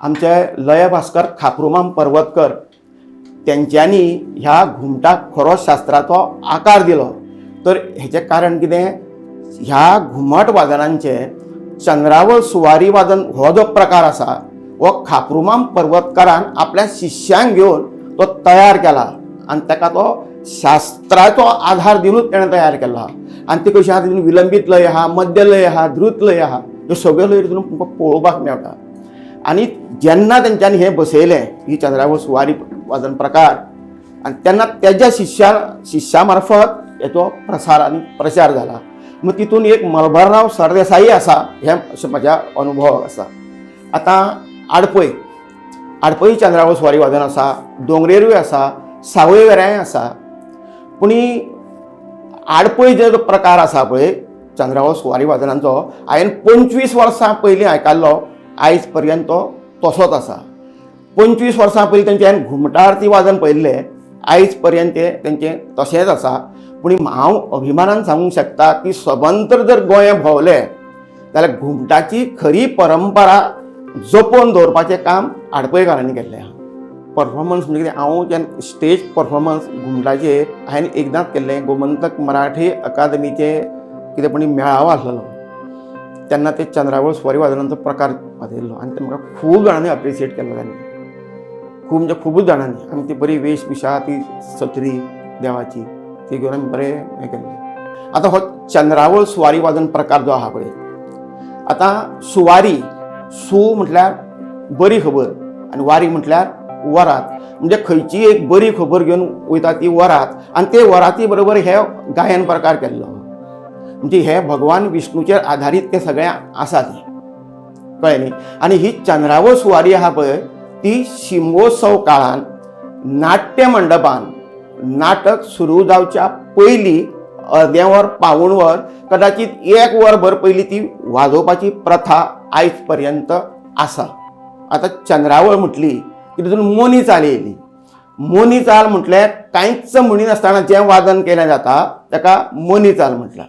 आमचे लयभास्कर खाप्रुमाम पर्वतकर तेंच्यांनी ह्या घुमटाक खरो शास्त्राचो आकार दिलो. तर हेचें कारण कितें, ह्या घुमट वादनांचे चंद्रावळ सुवारी वादन हो जो प्रकार आसा हो खाप्रुमाम पर्वतकारान आपल्या शिष्यांक घेवन तो तयार केला आनी ताका तो शास्त्राचो आधार दिवनूच तेणें तयार केलो आहा. आनी ती कशी आहा, तितून विलंबीत लय आहा, मध्य लय आहा, द्रुत लय आहा, ह्यो सगळ्यो लय तितून तुमकां पळोवपाक मेळटा. आनी जेन्ना तेंच्यांनी हें बसयलें ही चंद्रावळ सुवारी वादन प्रकार, आनी तेन्ना तेज्या शिष्या मार्फत हेचो प्रसार आनी प्रचार जाला. मग तितून एक मलबारराव सरदेसाई आसा, हें अशें म्हज्या अनुभवाक आसा. आतां आडपय, आडपय चंद्रावळ सुवारी वादन आसा, दोंगरेरूय आसा, सावयवेऱ्यांय आसा. पूण आडपय जो प्रकार आसा पळय चंद्रावळ सुवारी वादनांचो, हांवें 25 वर्सां पयलीं आयकल्लो, आयज पर्यंत तो तसोच आसा. 25 वर्सां पयलीं तेंचे हांवें घुमटाआरती वादन पळयल्लें, आयज पर्यंत ते तेंचें तशेंच आसा. पूण हांव अभिमानान सांगूंक शकता की स्वतंत्र जर गोंय भोंवलें जाल्यार घुमटाची खरी परंपरा जपोवन दवरपाचें काम आडपयकारांनी केल्लें आहा. परफॉर्मन्स म्हणजे कितें, हांव जेन्ना स्टेज परफॉर्मन्स घुमटाचेर हांवें एकदांच केल्लें, गोमंतक मराठी अकादमीचें कितें पण मेळावो आसलेलो तेन्ना ते चंद्रावळ सुवारी वादनांचो प्रकार वाजयल्लो आनी ते म्हाका खूब जाणांनी अप्रिशिएट केल्लो तेन्ना, खूब म्हणजे खुबूच जाणांनी. आमी ती बरी वेशभुशा, ती सत्री देवाची ती घेवन आमी बरें हें केल्लें. आतां हो चंद्रावळ सुवारी वादन प्रकार जो आहा पळय, आतां सुवारी, सु म्हटल्यार बरी खबर आनी वारी म्हटल्यार वरात, म्हणजे खंयची एक बरी खबर घेवन वयता ती वरात, आनी ते वराती बरोबर हे गायन प्रकार केल्लो. म्हणजे हे भगवान विष्णूचेर आधारीत ते सगळें आसा तें, कळ्ळें न्ही. आनी ही चंद्रावळ सुवारी आहा पळय ती शिमगोत्सव काळान नाट्य मंडपान नाटक सुरू जावच्या पयलीं अर्दें वर, पावूण वर, कदाचित एक वर भर पयलीं ती वाजोवपाची प्रथा आयज पर्यंत आसा. आतां चंद्रावळ म्हटली की तितून मोनी चाल येयली. मोनी चाल म्हटल्यार कांयच म्हणिनासतना जें वादन केलें जाता ताका मोनी चाल म्हटलां.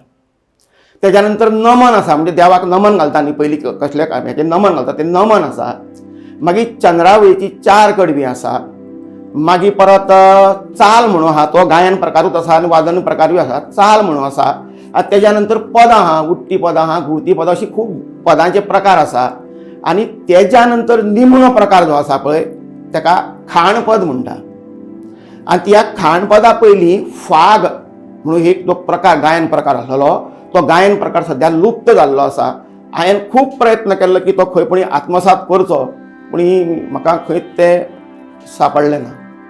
तेज्या नंतर नमन आसा, म्हणजे देवाक नमन घालता न्ही पयलीं, कसल्या हेचें नमन घालता तें नमन आसा. मागीर चंद्रावळीची 4 कडवीं आसा. मागीर परत चाल म्हणून आहा, तो गायन प्रकारूच आसा आनी वादन प्रकारूय आसा, चाल म्हणून आसा. आनी तेज्या नंतर पदां आहा, उडटी पदां आहा, घुंवती पदां, अशी खूब पदांचे प्रकार आसा. आनी तेज्या नंतर निमणो प्रकार जो आसा पळय ताका खाणपद म्हणटा. आनी त्या खाणपदा पयलीं फाग म्हणून एक जो प्रकार, गायन प्रकार आसलेलो, तो गायन प्रकार सद्या लुप्त जाल्लो आसा. हांवें खूब प्रयत्न केल्लो की तो खंय पूण आत्मसात करचो, पूण म्हाका खंयच तें सापडलें ना.